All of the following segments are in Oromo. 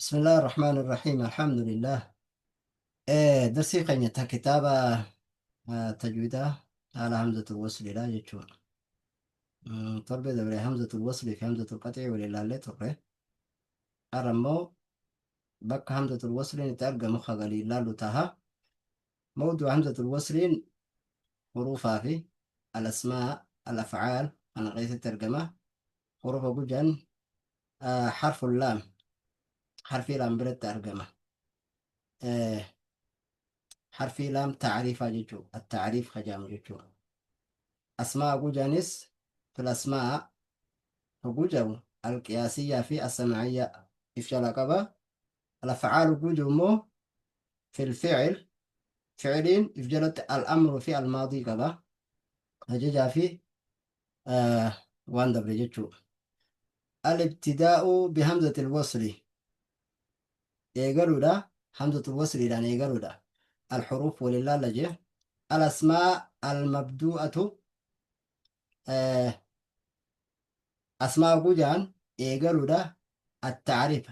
بسم الله الرحمن الرحيم الحمد لله. Darsii keenya ta kitaaba tajwiidaa haala hamzatul wasliidha jechuudha. Torbee dabre hamzatul waslii fi hamzatul qaxii wal ilaallee turre. Har'a immoo bakka hamzatul wasliin itti argamu kagalii ilaallu taha. Mawduu hamzatul wasliin huruufaa fi al-asmaa al-afcaal kana keessatti argama. Huruufa guddaan harful laam harfii laam biratti argama. Harfii laam tacriifaa jechuudha. At-tacriif hajaamu jechuudha. Asmaa gujaanis fil asmaa gujamu alqiyaasiyyaa fi asamaaciyyaa if jalaa qaba. Al-afcaalu guju immoo fil ficil ficiliin if jalatti al-amru fi al-maadii qaba. Ajajaa fi waan dabre jechuudha. Al-ibtidaa'u bihamzatil wasli eegaluudha. Hamzatul wasliidhaan eegaluudha. Al-xuruuf walillaalla jee. Al-asmaa al-mabdu'atu asmaa gujaan eegaluudha. At-tacriif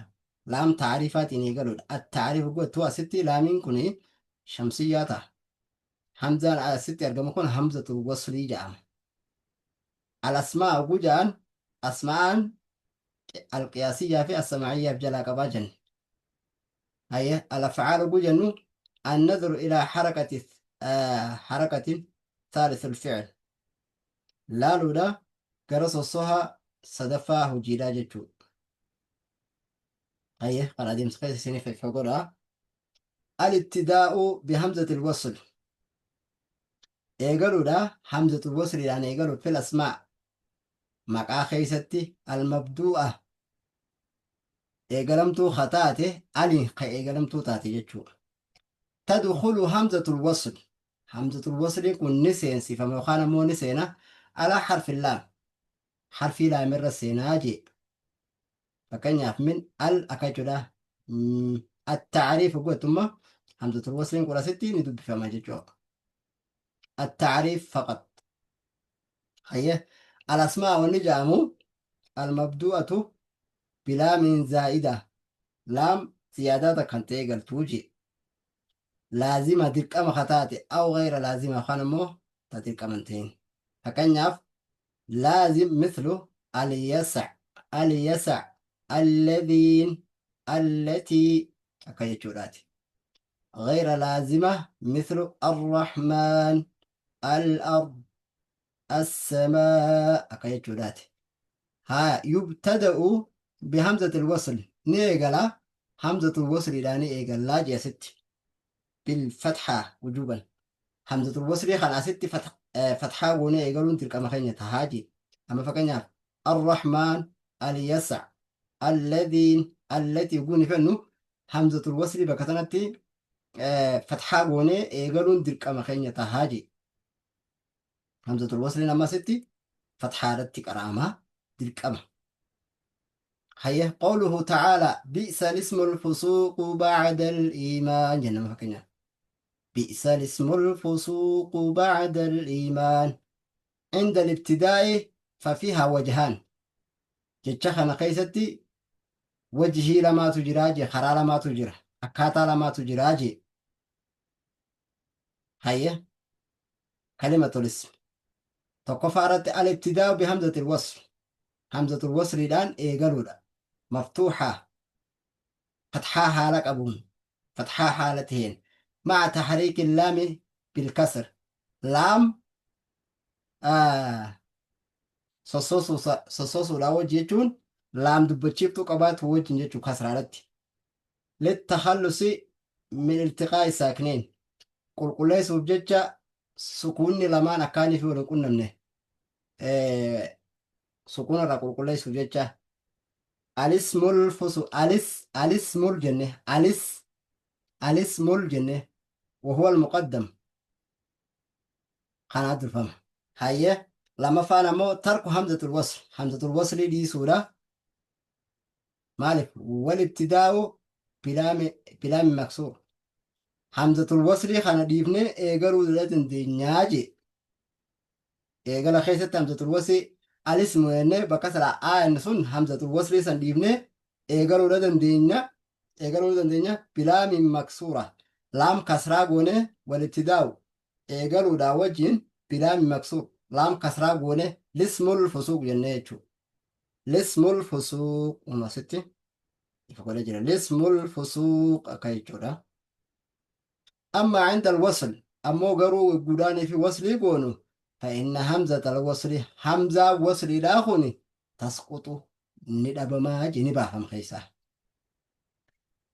laam tacriifaatiin eegaluudha. At-tacriif gochuu asitti laamiin kun shamsiyyaa ta'a. Hamzaan asitti argamu kun hamzatul waslii jedhama. Al-asmaa gujaan asmaa'aan alqiyaasiyyaa fi asamaaciyyaaf jalaa qabaa jenne. Haye al-afcaal gujannu النظر إلى حركة ثالث الفعل laaluudha gara sossoha sadaffaa hojiidhaa jechuudha. Haye kan adeemsa keessa isiniif ifa godha. Al-ibtidaa'u bihamzatil wasl eegaluudha hamzatul wasliidhaan eegalu fil asmaa maqaa keessatti al-mabdu'a eegalamtuu ka taate ali ka eegalamtuu taate jechuudha. Tadkhulu hamzatul wasl hamzatul wasliin kun ni seensifama yookaan ammoo ni seena alaa harfi laam harfii laamirra seenaa jee. Fakkeenyaaf min al akka jechuudha. At-tacriif goottummaa hamzatul wasliin kun asitti ni dubbifama jechuudha. At-tacriif faqat. Hayyee al-asmaa wanni jedhamu al-mabdu'atu bilaamin zaa'ida laam ziyaadaa takkan ta'ee galtuu jee. Laazima dirqama ka taate aw gayra laazima yookaan immoo ta dirqama hin ta'in. Fakkeenyaaf laazim mithlu al-yasa al-yasa alladhiin allatii akka jechuudhaati. Gayra laazima mithlu ar-rahmaan al-ard as-samaa akka jechuudhaati. Haa yubtada'u bihamzatil wasl ni eegala hamzatul wasliidhaan ni eegallaa jee asitti bil fathaa wujuban hamzatul waslii kan asitti fathaa goonee eegaluun dirqama keenya tahaa jee. Amma fakkeenyaaf ar-rahmaan al-yasa alladhiin allatii goone fennu hamzatul waslii bakka sanatti fathaa goonee eegaluun dirqama keenya tahaa jee. Hamzatul wasliin amma asitti fathaadhatti qara'ama dirqama. Hayya qawluhu ta'ala bi'sa lismul fusuuqu ba'da al-iimaan jenna fakkeenyaaf. Bi'sa lismul fusuuqu ba'da al-iimaan inda al-ibtidaa'i fafiha wajhaan jecha kana keessatti wajhii lamaatu jiraa jee, karaa lamaatu jira, akkaataa lamaatu jiraa jee. Hayya kalimatul ism tokkoffaa irratti al-ibtidaa'u bihamzatil wasl hamzatul wasliidhaan eegaluudha. Maftuuxa fatxaa haala qabuun fatxaa haala taheen maca taxriiki laami bilkasr laam sossoosuudhaan wajji jechuun laam dubbachiiftuu qabaatu wajjin jechuu kasraadhatti. Littakhallusi min iltiqaa'i saakneen qulqulleessuuf jecha sukuunni lamaan akkaanii fi wal hin qunnamne sukuuna irraa qulqulleessuuf jecha alismul fusu alis alismul jenne alis alismul jenne wahuwa almuqaddam kanaa durfama. Hayyee lamaffaan ammoo tarku hamzatul wasl hamzatul waslii dhiisuudha. Maaliif wal ibtidaa'u bilaami maksuur hamzatul waslii kana dhiifnee eegaluu dandeenyaa jee. Eegala keessatti hamzatul waslii alismu jennee bakka silaa aa sun hamzatul waslii san dhiifnee eegaluudha dandeenya. Eegaluu ni dandeenya. Bilaamin maksuura. Laam kasraa goone walibtidaa'u eegaluudhaa wajjin bilaamin maksuur. Laam kasraa goone lismul fusuuq jennee jechuudha. Lismul fusuuq kun asitti ifa godhee jira. Lismul fusuuq akka jechuudha. Amma cinda alwasl ammoo garuu gudaanii fi waslii goonu fa'inna hamzata alwasli hamzaa wasliidhaa kuni tasquxu ni dhabamaa je ni baafama keessaa.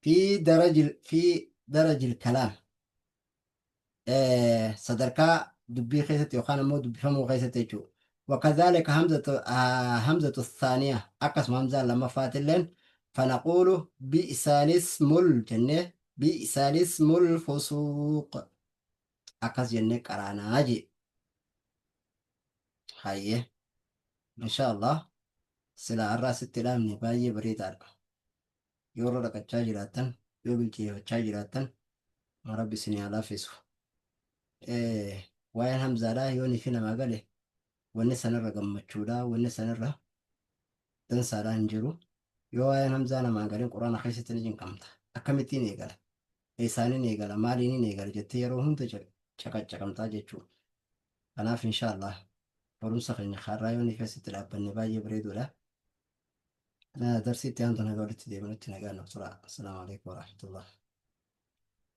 Fi darajil fi darajil kalaam sadarkaa dubbii keessatti yookaan ammoo dubbifamuu keessatti jechuudha. Wakadhaalika hamzatu hamzatu thaaniya akkasuma hamzaan lammaffaatilleen fanaquulu bi'salismul jennee bi'salismul fusuuq akkas jennee qaraanaa jee. Hayyee insha Allah silaa har'aa sitti dhaabne baay'ee bareedaadha. Yoo irra dhaqachaa jiraattan yoo bilcheeffachaa jiraattan Rabbi isinii haa laaffisu. Waa'een hamzaadhaa yoo nifi namaa gale wanni sanirra gammachuudha wanni sanirra dansaadhaa hin jiru. Yoo waa'een hamzaa namaan galin quraana keessatti ni cinqamta. Akkamittiin eegala? Eessaaniin eegala? Maaliiniin eegala? Jettee yeroo hunda caqaccaqamtaa jechuudha. Kanaaf inshaallah barumsa keenya har'aa yoo ni keessatti dhaabbanne baay'ee bareeduudha. Darsii itti aantu nagaa walitti deebinutti nagaan nuuf tura. Assalaamu alaikum warahmatullah.